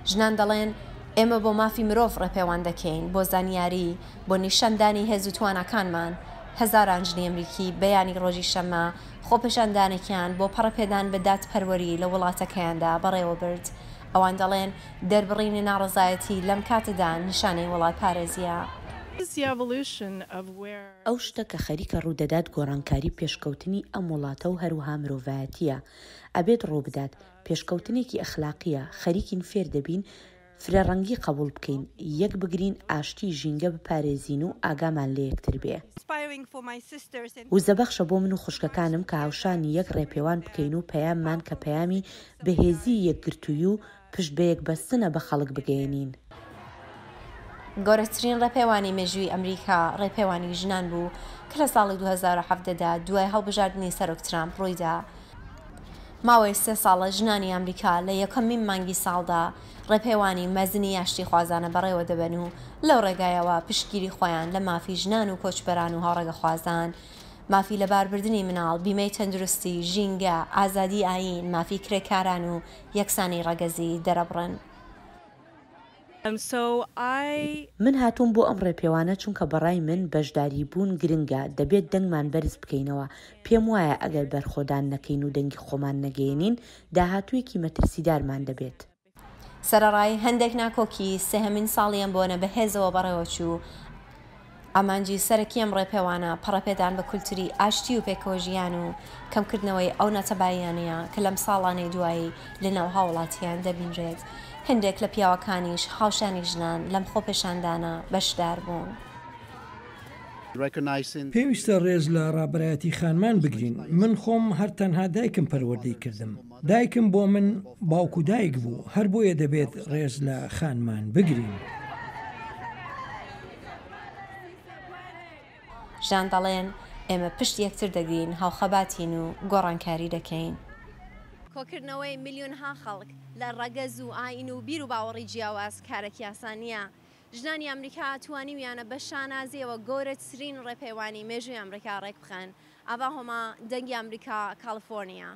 ژنان دەڵێن، ئێمە بۆ مافی مرۆڤ ڕێپێوان دەکەین، بۆ زانیاری، بۆ نیشاندانی هێز و تواناکانمان. هەزاران ژنی ئەمریکی بەیانی ڕۆژی شەممە خۆپێشاندانێکیان بۆ پەڕەپێدان بە دادپەروەری لە وڵاتەکەیاندا بەڕێوەبرد. ئەوان دەڵێن، دەربڕینی ناڕەزایەتی لەم کاتەدا نیشانەی وڵاتپارێزییە. ئەو شتە کە خەریکە ڕوودەدات گۆڕانکاری پێشکەوتنی ئەم وڵاتە و هەروەها مرۆڤایەتییە. ئەبێت ڕووبدات. پێشکەوتنێکی ئەخلاقییە، خەریکین فێر دەبین فرە ڕەنگی قەبوڵ بکەین، یەک بگرین، ئاشتی، ژینگە بپارێزین و ئاگامان لە یەکتر بێ. وزەبەخشە بۆ من و خوشکەکانم کە هاوشانی یەک ڕێپێوان بکەین و پەیاممان کە پەیامی بەهێزیی یەکگرتووی و پشت بەیەکبەستنە بە خەڵک بگەیەنین. گەورەترین ڕێپێوانی مێژووی ئەمریکا ڕێپێوانی ژنان بوو کە لە ساڵی 2017 دا دوای هەڵبژاردنی سەرۆک ترامپ ڕوویدا. ماوەی سێ ساڵە ژنانی ئەمریکا لە یەکەمین مانگی ساڵدا ڕێپێوانی مەزنی ئاشتیخوازانە بەڕێوە دەبەن و لەو ڕێگایەوە پشتگیری خۆیان لە مافی ژنان و کۆچبەران و هاوڕەگەخوازان، مافی لەباربردنی مناڵ، بیمەی تەندروستی، ژینگە، ئازادی ئایین، مافی کرێکاران و یەکسانی ڕەگەزی دەرەبڕن. من هاتووم بۆ ئەم ڕێپێوانە چونکە بەڕای من بەشداری بوون گرنگە، دەبێت دەنگمان بەرز بکەینەوە، پێم وایە ئەگەر بەرخۆدان نەکەین و دەنگی خۆمان نەگەیەنین، داهاتوویەکی مەترسیدارمان دەبێت. سەرەڕای هەندێک ناکۆکی، سێهەمین ساڵی ئەم بۆنە بە هێزەوە بەڕێوەچوو، ئامانجی سەرەکی ئەم ڕێپێوانە پەڕەپێدان بە کولتوری ئاشتی و پێکەوەژیان و کەمکردنەوەی ئەو ناتەباییانەیە کە لەم ساڵانەی دوایی لەناو هاوڵاتیان دەبینرێت. هەندێک لە پیاوەکانیش هاوشانی ژنان لەم خۆپێشاندانە بەشدار بوون. پێویستە ڕێز لە ڕابەرایەتی خانمان بگرین، من خۆم هەر تەنها دایکم پەروەردەی کردم، دایکم بۆ من باوک و دایک بوو، هەر بۆیە دەبێت ڕێز لە خانمان بگرین. ژنان دەڵێن، ئێمە پشت یەکتر دەگرین، هاوخەباتین و گۆڕانکاری دەکەین. کۆکردنەوەی ملیۆنها خەڵک لە ڕەگەز و ئایین و بیروباوەڕی جیاواز کارێکی ئاسان نییە. ژنانی ئەمریکا توانیویانە بە شانازییەوە گەورەترین ڕێپێوانی مێژووی ئەمریکا ڕێکبخەن. ئاڤا هۆما، دەنگی ئەمریکا، کالیفۆرنیا.